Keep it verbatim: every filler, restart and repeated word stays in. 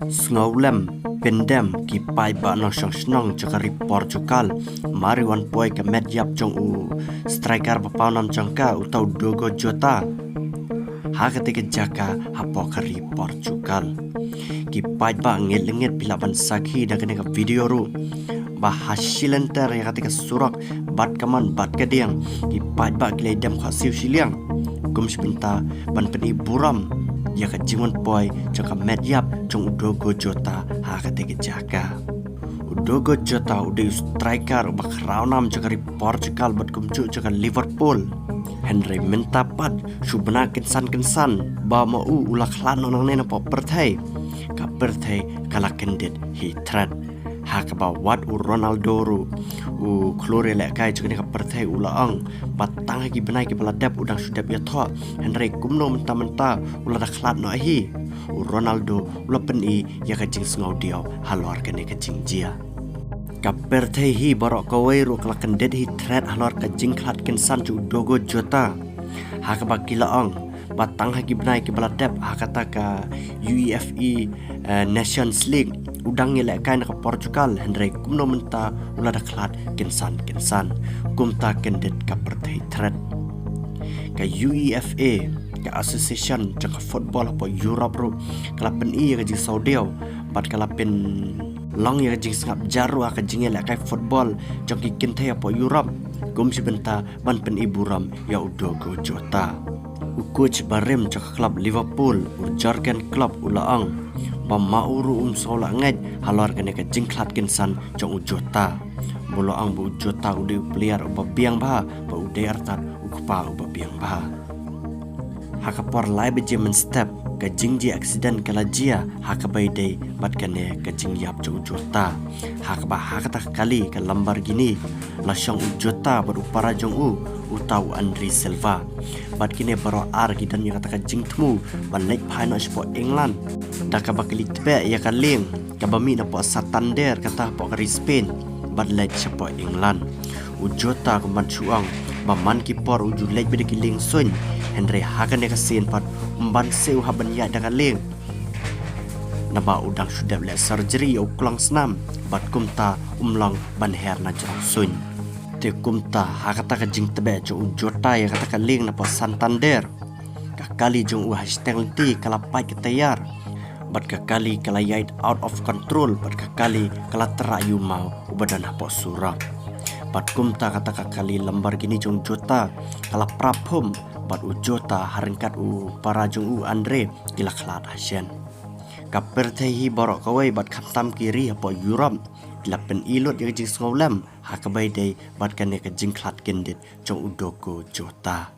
Sngewlem pyndem ki paidbah nongshong shnong jong ka ri Portugal mar i wan poi ka met ïap jong u striker ba pawnam jong ka, uta u Diogo Jota, ha kata ka jaka hapoh ka ri Portugal. Ki paidbah ngeit lyngnget phi lah ban sakhi da kane ka video ruh, ba ha shi lynter ïa kata ka surok, bad ka mon bad ka diang, ki paidbah ki la ïadem khwah siew shiliang kum shi bynta ban pyni burom ïa ka jingwan poi jong ka met ïap jong u Diogo Jota ha kata ka jaka. U Diogo Jota u dei u striker uba khraw nam jong ka ri Portugal bad kumjuh jong ka Liverpool. Hynrei mynta pat shu bna kynsan kynsan ba ma u u la khlad noh nangne napoh pyrthei, ka pyrthei ka la kyndit hi thret. Ha kaba wat u Ronaldo ruh u khlur ïalehkai jong kane ka pyrthei u la ong ba tang ha ki bnai kiba la dep u dang shu dep ïathoh, hynrei kumno mynta mynta u la da khlad noh hi. U Ronaldo u la pyni ïa ka jingsngewdiaw halor kane ka jingjia. Ka pyrthei hi baroh kawei ruh ka la kyndit hi thret halor ka jingkhlad kynsan jong u Diogo Jota. Ha kaba ki la ong ba tang ha ki bnai kiba la dep ha kata ka UEFA, eh, Nations League u dang ïalehkai na ka Portugal, hynrei kumno mynta u la da khlad kynsan kynsan. Kumta kyndit ka pyrthei thret. Ka UEFA, ka association jong ka football hapoh Europe ruh, ka la pyni ïa ka jingsngewdiaw bad ka la pynlong ïa ka jingsngap jar ruh ha ka jingïalehkai football jong ki kynthei hapoh Europe kum shi bynta ban pyni burom ïa u Diogo Jota. U coach barim jong ka club Liverpool, u Jurgen Klopp, u la ong ba ma u ruh um sngew lah ngeit halor kane ka jingkhlad kynsan jong u Jota. Ba u la ong ba u Jota u dei u player uba biang bha, ba u dei artat u kpa uba biang bha. Ha ka por lai baje mynstep, ka jingjia accident ka la jia ha kaba ïadei bad kane ka jingïap jong u Jota. Ha kaba ha kata ka kali ka Lamborghini la shong u Jota bad u para jong u, uta u Andre Silva. Bad kine baroh ar ki don ïa kata ka jingthmu ban leit phai noh shapoh England, da kaba ki leit tbeh ïa ka lieng kaba mih napoh Santander, kata hapoh ka ri Spain, bad leit shapoh England. U Jota kumban shu ong ba man ki por u ju leit bad ki lieng suiñ, hynrei ha kane ka sien pat um ban siew hap ban ïaid da ka lieng, naba u dang shu dep leh surgery ïa u klongsnam, bad kumta um long ban her na jrong suiñ. Te kumta ha kata ka jingtbeh jong u Jota ïa kata ka lieng napoh Santander, ka kali jong u ha shiteng lynti ka la pait ka tayar, bad ka kali ka la ïaid out of control, bad ka kali ka la trah ïa u maw uba don hapoh surok. Bad kumta kata ka kali Lamborghini jong u Jota ka la pra phum, bad u Jota ha ryngkat u para jong u Andre ki la khlad ha shen. Ka pyrthei hi baroh kawei bad khamtam ki ri hapoh Europe ki la pyni lut ïa ka jingsngewlem ha kaba ïadei bad kane ka jingkhlad kyndit jong u Diogo Jota.